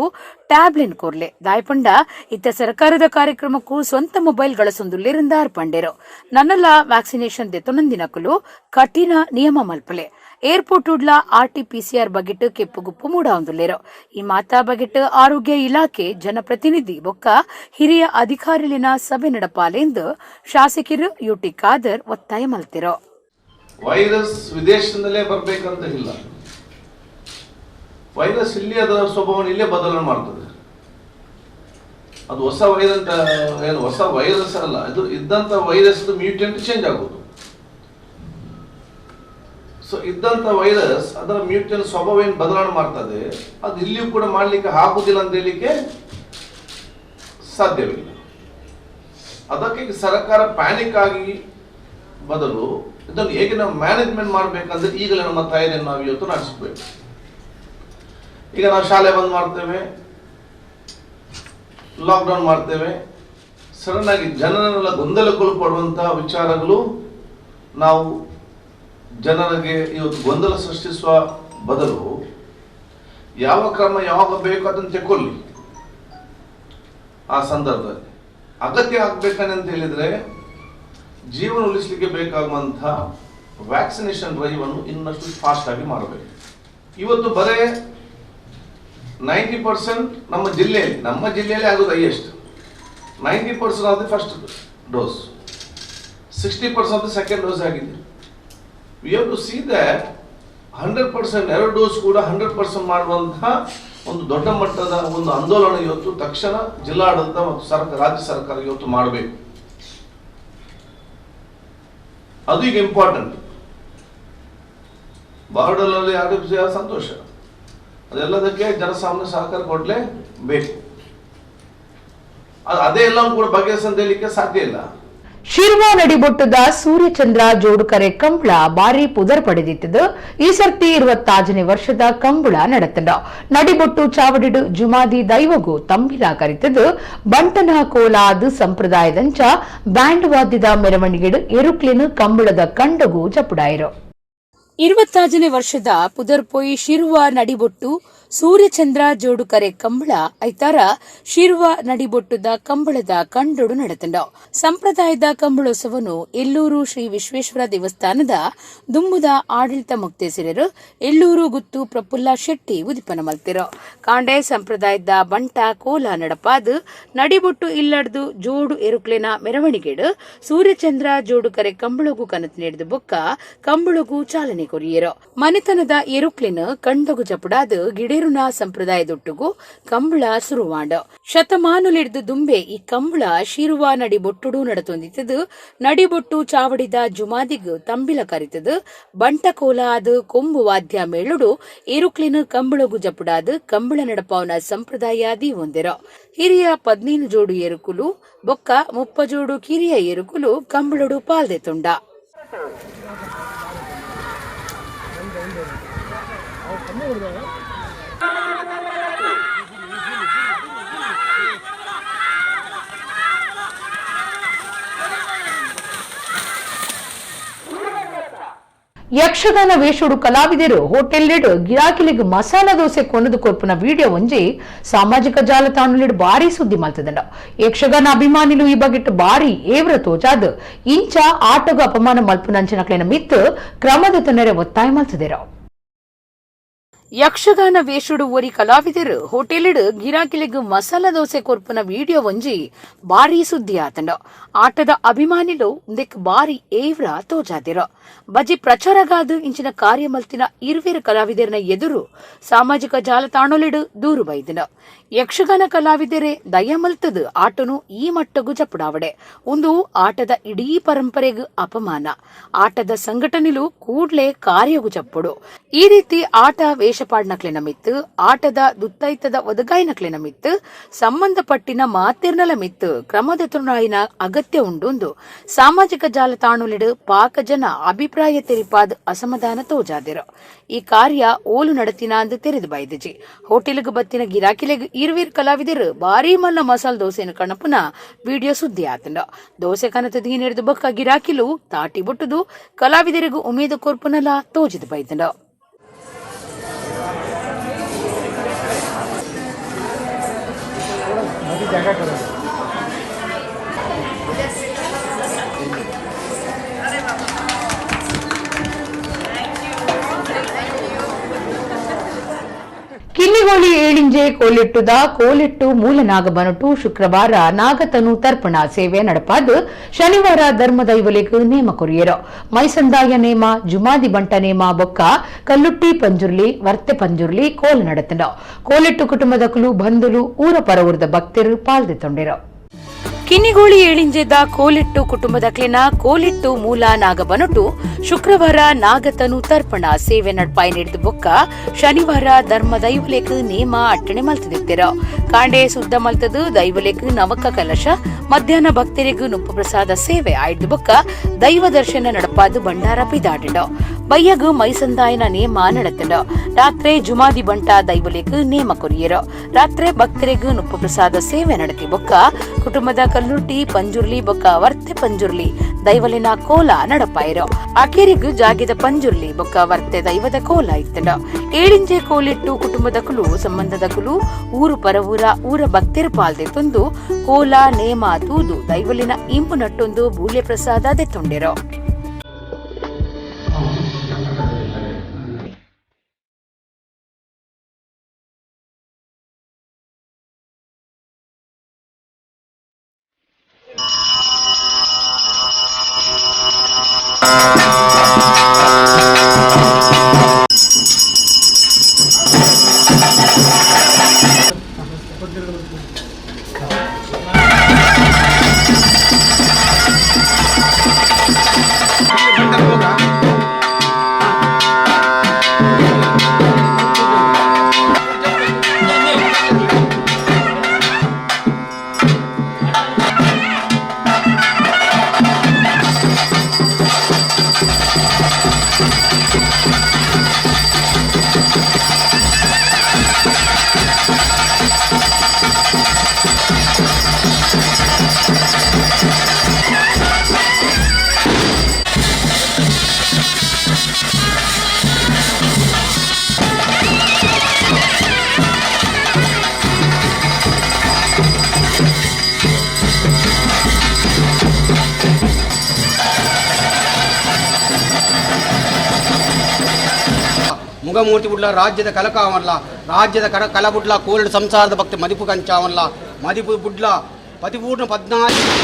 ಟ್ಯಾಬ್ಲೆಟ್ ಕೋರ್ಲೆ ದಾಯಪಂಡ ಇತ್ತ ಸರ್ಕಾರದ ಕಾರ್ಯಕ್ರಮಕ್ಕೂ ಸ್ವಂತ ಮೊಬೈಲ್ ಗಳಸೊಂದುಲ್ಲೆರಿಂದಾರ್ ಪಂಡೆರು. ನನ್ನಲ ವ್ಯಾಕ್ಸಿನೇಷನ್ ದೆತೊನಂದಿನಕುಲು ಕಠಿಣ ನಿಯಮ ಮಲ್ಪಲೆ. ಏರ್ಪೋರ್ಟ್ ಉಡ್ಲ ಆರ್ಟಿಪಿಸಿಆರ್ ಬಗೆಟ್ ಕೆಪ್ಪುಗುಪ್ಪು ಮೂಡಾವೊಂದುಲ್ಲೆರು. ಈ ಮಾತಾ ಬಗೆಟ್ ಆರೋಗ್ಯ ಇಲಾಖೆ ಜನಪ್ರತಿನಿಧಿ ಬೊಕ್ಕ ಹಿರಿಯ ಅಧಿಕಾರಿಲಿನ ಸಭೆ ನಡಪಾಲೆಂದು ಶಾಸಕರು ಯುಟಿ ಖಾದರ್ ಒತ್ತಾಯ ಮಲ್ತಿರು. ವೈರಸ್ ವಿದೇಶದಿಂದಲೇ ಬರಬೇಕಂತ ಇಲ್ಲ. ವೈರಸ್ ಇಲ್ಲಿ ಅದರ ಸ್ವಭಾವವನ್ನು ಇಲ್ಲೇ ಬದಲಾವಣೆ ಮಾಡ್ತದೆ. ಅದು ಹೊಸ ವೈರಸ್ ಏನು ಹೊಸ ವೈರಸ್ ಅಲ್ಲ, ಇದು ಇದ್ದಂಥ virus mutant change ಆಗೋದು. ಸೊ ಇದ್ದಂಥ ವೈರಸ್ ಅದರ ಮ್ಯೂಟೆಂಟ್ ಸ್ವಭಾವ ಏನು ಬದಲಾವಣೆ ಮಾಡ್ತದೆ, ಅದು ಇಲ್ಲಿಯೂ ಕೂಡ ಮಾಡಲಿಕ್ಕೆ ಆಗುದಿಲ್ಲ ಅಂತ ಹೇಳಲಿಕ್ಕೆ ಸಾಧ್ಯವಿಲ್ಲ. ಅದಕ್ಕೆ ಸರ್ಕಾರ ಪ್ಯಾನಿಕ್ ಆಗಿ ಬದಲು ಇದನ್ನು ಹೇಗೆ ನಾವು ಮ್ಯಾನೇಜ್ಮೆಂಟ್ ಮಾಡಬೇಕಂದ್ರೆ ಈಗಲೇ ನಮ್ಮ ತಯಾರಿಯನ್ನು ನಾವು ಇವತ್ತು ನಡೆಸಬೇಕು. ಈಗ ನಾವು ಶಾಲೆ ಬಂದ್ ಮಾಡ್ತೇವೆ, ಲಾಕ್ಡೌನ್ ಮಾಡ್ತೇವೆ, ಸಡನ್ ಆಗಿ ಜನರನ್ನೆಲ್ಲ ಗೊಂದಲಕ್ಕೊಳಪಡುವಂತಹ ವಿಚಾರಗಳು ನಾವು ಜನರಿಗೆ ಇವತ್ತು ಗೊಂದಲ ಸೃಷ್ಟಿಸುವ ಬದಲು ಯಾವ ಕ್ರಮ ಯಾವಾಗ ಬೇಕು ಅದನ್ನು ತೆಕ್ಕೊಳ್ಳಿ. ಆ ಸಂದರ್ಭದಲ್ಲಿ ಅಗತ್ಯ ಆಗ್ಬೇಕಂತ ಹೇಳಿದ್ರೆ ಜೀವನ ಉಳಿಸಲಿಕ್ಕೆ ಬೇಕಾಗುವಂಥ ವ್ಯಾಕ್ಸಿನೇಷನ್ ಡ್ರೈವ್ ಅನ್ನು ಇನ್ನಷ್ಟು ಫಾಸ್ಟ್ ಆಗಿ ಮಾಡಬೇಕು. ಇವತ್ತು ಬರೇ 90% ನಮ್ಮ ಜಿಲ್ಲೆಯಲ್ಲಿ ಆಗೋದು ಹೈಯೆಸ್ಟ್. 90% ಆದ first dose, 60% second dose ಆಗಿದೆ. We have to see that 100% ಎರಡು ಡೋಸ್ ಕೂಡ 100% ಮಾಡುವಂತಹ ಒಂದು ದೊಡ್ಡ ಮಟ್ಟದ ಒಂದು ಆಂದೋಲನ ಇವತ್ತು ತಕ್ಷಣ ಜಿಲ್ಲಾಡಳಿತ ಮತ್ತು ಸರ್ಕಾರ, ರಾಜ್ಯ ಸರ್ಕಾರ ಇವತ್ತು ಮಾಡಬೇಕು. ಅದು ಈಗ ಇಂಪಾರ್ಟೆಂಟ್. ಬಾರ್ಡರ್ನಲ್ಲಿ ಆರ್ ಸಂತೋಷ, ಅದೆಲ್ಲದಕ್ಕೆ ಜನಸಾಮಾನ್ಯ ಸಹಕಾರ ಕೊಡಲೇಬೇಕು. ಅದೇ ಎಲ್ಲ ಕೂಡ ಬಗೆಹರಿಸಲಿಕ್ಕೆ ಹೇಳಲಿಕ್ಕೆ ಸಾಧ್ಯ ಇಲ್ಲ. ಶಿರ್ವಾ ನಡಿಬೊಟ್ಟದ ಸೂರ್ಯಚಂದ್ರ ಜೋಡುಕರೆ ಕಂಬಳ ಬಾರಿ ಪುದರ್ ಪಡೆದಿತ್ತದು. ಈ ಸರ್ತಿ 25ನೇ ವರ್ಷದ ಕಂಬಳ ನಡೆತಂಡ. ನಡಿಬೊಟ್ಟು ಚಾವಡಿಡು ಜುಮಾದಿ ದೈವಗು ತಂಬಿಲ ಕರಿತದು. ಬಂಟನ ಕೋಲಾದ ಸಂಪ್ರದಾಯದಂಚ ಬ್ಯಾಂಡ್ ವಾದ್ಯದ ಮೆರವಣಿಗೆಡು ಎರುಕ್ಲಿನ ಕಂಬಳದ ಕಂಡಗು ಜಪುಡಾಯಿರು. 25ನೇ ವರ್ಷದ ಪುದರ್ಪೊಯಿ ಶಿರ್ವಾ ನಡಿಬೊಟ್ಟು ಸೂರ್ಯಚಂದ್ರ ಜೋಡುಕರೆ ಕಂಬಳ ಐತಾರ ಶಿರ್ವಾ ನಡಿಬೊಟ್ಟುದ ಕಂಬಳದ ಕಂಡೊಡು ನಡೆತಂಡ. ಸಂಪ್ರದಾಯದ ಕಂಬಳೋತ್ಸವನು ಎಲ್ಲೂರು ಶ್ರೀ ವಿಶ್ವೇಶ್ವರ ದೇವಸ್ಥಾನದ ದುಂಬುದ ಆಡಳಿತ ಮುಕ್ತೇಸರರು ಎಲ್ಲೂರು ಗುತ್ತು ಪ್ರಫುಲ್ಲ ಶೆಟ್ಟಿ ಉದಿಪನ ಮಲ್ತಿರೋ. ಕಾಂಡೆ ಸಂಪ್ರದಾಯದ ಬಂಟ ಕೋಲ ನಡಪಾದು ನಡಿಬೊಟ್ಟು ಇಲ್ಲಡ್ದು ಜೋಡು ಎರುಕ್ಲೆನ ಮೆರವಣಿಗೆಡು ಸೂರ್ಯಚಂದ್ರ ಜೋಡುಕರೆ ಕಂಬಳಗು ಕನತ್ ನೀಡಿದ ಬೊಕ್ಕ ಕಂಬಳಗು ಚಾಲನೆ ಕೊರಿಯರು. ಮನೆತನದ ಎರುಕ್ಲೆನ ಕಂಡಗು ಜಪುಡಾದು ಗಿಡೇರುನ ಸಂಪ್ರದಾಯದೊಟ್ಟುಗು ಕಂಬಳ ಸುರುವಾಂಡ. ಶತಮಾನುಲಿಡ್ದು ದುಂಬೆ ಈ ಕಂಬಳ ಶಿರುವ ನಡಿಬೊಟ್ಟುಡು ನಡತೊಂದಿತ್ತದು. ನಡಿಬೊಟ್ಟು ಚಾವಡಿದ ಜುಮಾದಿಗು ತಂಬಿಲ ಕರಿತದು. ಬಂಟಕೋಲ ಅದು ಕೊಂಬು ವಾದ್ಯ ಮೇಳುಡು ಎರುಕ್ಲಿನ ಕಂಬಳಗು ಜಪುಡಾದು ಕಂಬಳ ನಡಪಾವನ ಸಂಪ್ರದಾಯ ದೀವೊಂದಿರೋ. ಹಿರಿಯ 15 ಜೋಡು ಎರುಕುಲು ಬೊಕ್ಕ 30 ಜೋಡು ಕಿರಿಯ ಎರುಕುಲು ಕಂಬಳಡು ಪಾಲ್ದೆ ತುಂಡ. ಯಕ್ಷಗಾನ ವೇಷುಡು ಕಲಾವಿದರು ಹೋಟೆಲ್ ಗಿರಾಕಿಲಿಗ್ ಮಸಾಲಾ ದೋಸೆ ಕೊನದು ಕೊರ್ಪುನ ವಿಡಿಯೋ ಒಂಜಿ ಸಾಮಾಜಿಕ ಜಾಲತಾಣಲಿಡ್ ಬಾರಿ ಸುದ್ದಿ ಮಲ್ತದಂಡ. ಯಕ್ಷಗಾನ ಅಭಿಮಾನಿಲು ಈ ಬಗೆಟ್ ಬಾರಿ ಏವ್ರ ತೋಜಾದ್ ಇಂಚ ಆಟಗ ಅಪಮಾನ ಮಲ್ಪುನಂಚಿನಕ್ಲೆನ ಮಿತ್ತು ಕ್ರಮದ ತನ್ನರೆ ಒತ್ತಾಯ ಮಲ್ತದಿರೋ. ಯಕ್ಷಗಾನ ವೇಷುಡು ಒರಿ ಕಲಾವಿದರು ಹೋಟೆಲಿಡ್ ಗಿರಾಕಿಲಿಗ್ ಮಸಾಲಾ ದೋಸೆ ಕೊರ್ಪುನ ವಿಡಿಯೋ ಒಂಜಿ ಬಾರಿ ಸುದ್ದಿ ಆತಂಡ. ಆಟದ ಅಭಿಮಾನಿಲು ಉಂದೆಕ್ ಬಾರಿ ಏವ್ರ ತೋಜಾದಿರೋ. ಬಜಿ ಪ್ರಚಾರಗಾದು ಇಂಚಿನ ಕಾರ್ಯ ಮಲ್ತಿನ ಇರ್ವೇರು ಕಲಾವಿದರನ ಎದುರು ಸಾಮಾಜಿಕ ಜಾಲತಾಣಲಿಡು ದೂರು ಬೈದಿನ. ಯಕ್ಷಗಾನ ಕಲಾವಿದರೆ ದಯ ಮಲ್ತದು ಆಟನು ಈ ಮಟ್ಟಗು ಜಪುಡಾವಡೆ ಒಂದು ಆಟದ ಇಡೀ ಪರಂಪರೆಗೂ ಅಪಮಾನ. ಆಟದ ಸಂಘಟನೆಲು ಕೂಡ್ಲೆ ಕಾರ್ಯಗು ಜಪ್ಪುಡು. ಈ ರೀತಿ ಆಟ ವೇಷಪಾಡ್ನಕ್ಲೆ ನಮಿತ್ತು, ಆಟದ ದುತ್ತೈತದ ಒದಗಾಯಿನಕ್ಲೆ ನಮಿತ್ತು, ಸಂಬಂಧಪಟ್ಟಿನ ಮಾತಿರ್ನಲ ಮಿತ್ತು ಕ್ರಮದ ತುಣಾಯಿನ ಅಗತ್ಯ ಉಂಡುಂದು ಸಾಮಾಜಿಕ ಜಾಲತಾಣಲಿಡು ಪಾಕ ಜನ ಅಭಿಪ್ರಾಯ ತೆರಿಪಾದ ಅಸಮಾಧಾನ ತೋಜಾದಿರು. ಈ ಕಾರ್ಯ ಓಲು ನಡತಿನ ಅಂದು ತೆರೆದು ಬೈದಜಿ. ಹೋಟೆಲ್ಗ್ ಬತ್ತಿನ ಗಿರಾಕಿಲೆಗ್ ಇರುವೀರ್ ಕಲಾವಿದರು ಭಾರೀ ಮಲ್ಲ ಮಸಾಲ ದೋಸೆನ ಕಣಪುನ ವಿಡಿಯೋ ಸುದ್ದಿ ಆತಂಡ. ದೋಸೆ ಕನತ ದೀನಿಡ್ದು ಬೊಕ್ಕ ಗಿರಾಕಿಲು ತಾಟಿ ಬುಟ್ಟುದು ಕಲಾವಿದರಿಗೂ ಉಮೇದ ಕೊರ್ಪುನಲ ತೋಜಿದ ಬೈದಂಡ. ಕಿನ್ನಿಗೋಳಿ ಏಳಿಂಜೆ ಕೋಲಿಟ್ಟುದ ಕೋಲಿಟ್ಟು ಮೂಲ ನಾಗಬನಟು ಶುಕ್ರವಾರ ನಾಗತನು ತರ್ಪಣ ಸೇವೆ ನಡಪಾದು ಶನಿವಾರ ಧರ್ಮದೈವಲೆಗ್ ನೇಮ ಕೊರಿಯರು. ಮೈಸಂದಾಯ ನೇಮ, ಜುಮಾದಿ ಬಂಟ ನೇಮ ಬೊಕ್ಕ ಕಲ್ಲುಟ್ಟಿ ಪಂಜುರ್ಲಿ, ವರ್ತೆ ಪಂಜುರ್ಲಿ ಕೋಲ ನಡತಂಡ. ಕೋಲಿಟ್ಟು ಕುಟುಂಬದಕುಲು ಬಂಧುಲು ಊರ ಪರವೂರದ ಭಕ್ತರು ಪಾಲ್ದೆ ತೊಂಡಿರು. ಕಿನ್ನಿಗೋಳಿ ಏಳಿಂಜೆದ ಕೋಲಿಟ್ಟು ಕುಟುಂಬದಕ್ಲೆನ ಕೋಲಿಟ್ಟು ಮೂಲ ನಾಗಬನಟು ಶುಕ್ರವಾರ ನಾಗತನು ತರ್ಪಣ ಸೇವೆ ನಡ್ಪಾಯಿ ನೀಡಿದ ಬೊಕ್ಕ ಶನಿವಾರ ಧರ್ಮ ದೈವಲೇಖ ನೇಮ ಅಟ್ಟಣೆ ಮಲ್ತದಿತ್ತಿರ. ಕಾಂಡೆ ಸುದ್ದ ಮಲ್ತದು ದೈವಲೇಖ ನವಕ ಕಲಶ, ಮಧ್ಯಾಹ್ನ ಭಕ್ತರಿಗೂ ನುಪ್ಪು ಪ್ರಸಾದ ಸೇವೆ ಆಯ್ದು ಬೊಕ್ಕ ದೈವ ದರ್ಶನ ನಡಪಾದು ಭಂಡಾರ ಪಿದಾಡಿಂಡ. ಬಯ್ಯಗ್ ಮೈಸಂದಾಯನ ನೇಮ ನಡತಂಡು. ರಾತ್ರೆ ಜುಮಾದಿ ಬಂಟ ದೈವಲೆಗ್ ನೇಮ ಕೊರಿಯೆರು. ರಾತ್ರೆ ಭಕ್ತರೆಗ್ ನುಪ್ಪು ಪ್ರಸಾದ ಸೇವೆ ನಡತಿ ಬೊಕ್ಕ ಕುಟುಂಬದ ಕಲ್ಲುರ್ಟಿ ಪಂಜುರ್ಲಿ ಬೊಕ್ಕ ವರ್ತೆ ಪಂಜುರ್ಲಿ ದೈವಲಿನ ಕೋಲ ನಡಪಾಯರು. ಅಕೇರಿಗ್ ಜಾಗಿದ ಪಂಜುರ್ಲಿ ಬೊಕ್ಕ ವರ್ತೆ ದೈವದ ಕೋಲ ಇತ್ತಂಡು. ಏಳಿಂಜೆ ಕೋಲಿಟ್ಟು ಕುಟುಂಬದ ಕುಲು ಸಂಬಂಧದ ಕುಲು ಊರು ಪರವೂರ ಊರ ಭಕ್ತರು ಪಾಲ್ದೆ ತಂದು ಕೋಲ ನೇಮ ತೂದು ದೈವಲಿನ ಇಂಪು ನಟ್ಟೊಂದು ಬೂಲೆ ಪ್ರಸಾದ ದೆತ್ತೊಂಡೆರು. ಮುಗಮೂರ್ತಿ ಬುಡ್ಲ ರಾಜ್ಯದ ಕಲಕಾವನ್ಲ ರಾಜ್ಯದ ಕರ ಕಲಬುಡ್ಲ ಕೋರಡು ಸಂಸಾರದ ಭಕ್ತಿ ಮದಿಪು ಕಂಚಾವನ್ಲ ಮದಿಪು ಬುಡ್ಲ ಪತಿಪೂರ್ಣ 14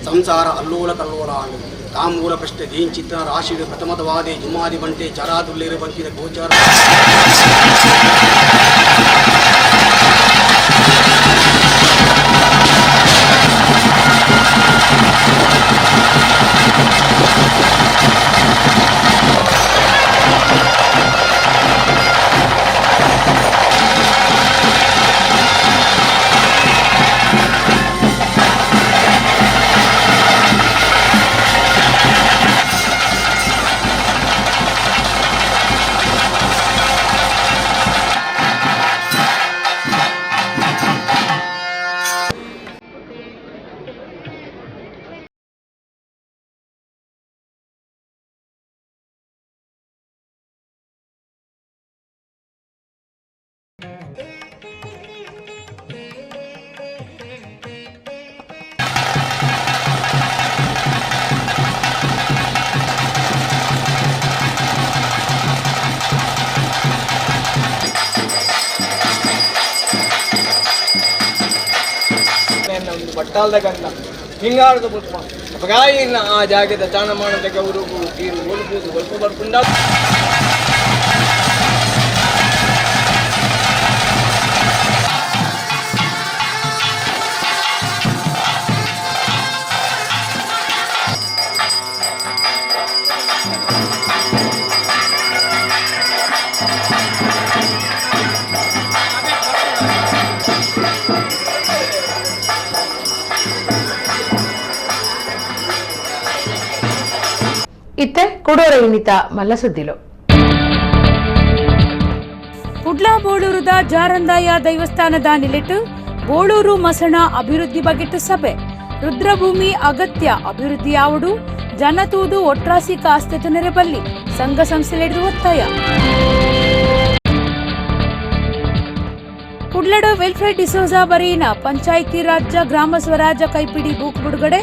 ಸಂಸಾರ ಅಲ್ಲೋಲ ಕಲ್ಲೋಲ ತಾಂಬೂಲ ಪ್ರಶ್ನೆ ದೀನ್ ಚಿತ್ರ ರಾಶಿ ಪ್ರಥಮದವಾದಿ ಜುಮಾದಿ ಬಂಟೆ ಚರಾದುಲ್ಲೇರು ಬಂಕಿದ ಗೋಚಾರ. ಬಟ್ಟಾಲ್ದ ಗಂಧ ಹಿಂಗಾರದ ಪುಷ್ಪ ಅಪಗಾಯಿನ ಆ ಜಾಗದ ಚಾಣಮಾಣದ ಗೌರವು ನೀರು ಒಲುಬುದು ಒಲ್ಪ ಬರ್ಪುಂಡ. ಕುಡೋರ ಇನ್ನಿತ ಮಲ್ಲ ಸುದ್ದಿಲು. ಕುಡ್ಲ ಬೋಳೂರುದ ಜಾರಂದಾಯ ದೈವಸ್ಥಾನದ ನಿಲೆಟ್ಟು ಬೋಳೂರು ಮಸಣ ಅಭಿವೃದ್ಧಿ ಬಗೆಟ್ಟು ಸಭೆ. ರುದ್ರಭೂಮಿ ಅಗತ್ಯ ಅಭಿವೃದ್ಧಿ ಯಾವಡು ಜನತೂದು ಒಟ್ರಾಸಿ ಕಾಸ್ತೆ ನೆರೆಬಲ್ಲಿ ಸಂಘ ಸಂಸ್ಥೆಲೆಡ್ದು ಒತ್ತಾಯ. ಕುಡ್ಲಡು ವೆಲ್ಫೇರ್ ಡಿಸೋಜಾ ಬರೀನ ಪಂಚಾಯಿತಿ ರಾಜ್ಯ ಗ್ರಾಮ ಸ್ವರಾಜ್ಯ ಕೈಪಿಡಿ ಬೂಕ್ ಬಿಡುಗಡೆ.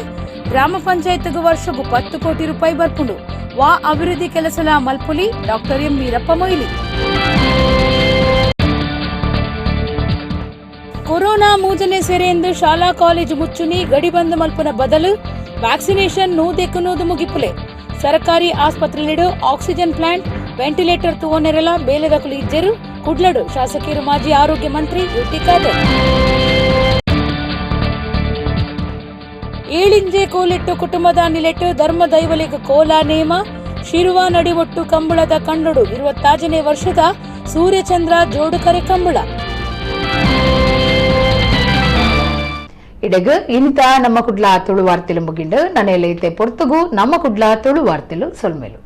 ಗ್ರಾಮ ಪಂಚಾಯತ್ಗೂ ವರ್ಷಕ್ಕೂ 10 ಕೋಟಿ ರೂಪಾಯಿ ಬರ್ಪುಂಡು. ವಾ ಅಭಿವೃದ್ಧಿ ಕೆಲಸಲ ಮಲ್ಪುಲಿ doctor M Veerappa Moily. Corona ಮೂಜನೆ ಸೆರೆ ಎಂದು ಶಾಲಾ ಕಾಲೇಜು ಮುಚ್ಚುನಿ ಗಡಿ ಬಂದ್ ಮಲ್ಪುನ ಬದಲು ವ್ಯಾಕ್ಸಿನೇಷನ್ 100ಕ್ಕೆ 100 ಮುಗಿಪುಲೆ. ಸರ್ಕಾರಿ ಆಸ್ಪತ್ರೆಲಿಡು ಆಕ್ಸಿಜನ್ ಪ್ಲಾಂಟ್ ವೆಂಟಿಲೇಟರ್ ತುವನೆರಲ ಬೇಲೆದಕುಲು ಇಜ್ಜೆರು. ಕುಡ್ಲಡು ಶಾಸಕರು ಮಾಜಿ ಆರೋಗ್ಯ ಮಂತ್ರಿ ಯುಟಿ ಖಾದರ್. ಏಳಿಂಜೆ ಕೋಲಿಟ್ಟು ಕುಟುಂಬದ ನಿಲೆಟ್ಟು ಧರ್ಮ ದೈವಲಿಗ ಕೋಲ ನೇಮ. ಶಿರುವ ನಡಿವೊಟ್ಟು ಕಂಬಳದ ಕಂಡೊಡು 25ನೇ ವರ್ಷದ ಸೂರ್ಯಚಂದ್ರ ಜೋಡುಕರೆ ಕಂಬಳ. ಇಡಗ ಇಂತ ನಮ್ಮ ಕುಡ್ಲ ತುಳು ವಾರ್ತೆಲು ಮುಗಿಂಡು ನನೆಯಲೈತೆ ಪೊರ್ತುಗು ನಮ್ಮ ಕುಡ್ಲ ತುಳು ವಾರ್ತೆಲು ಸೊಲ್ಮೇಲು.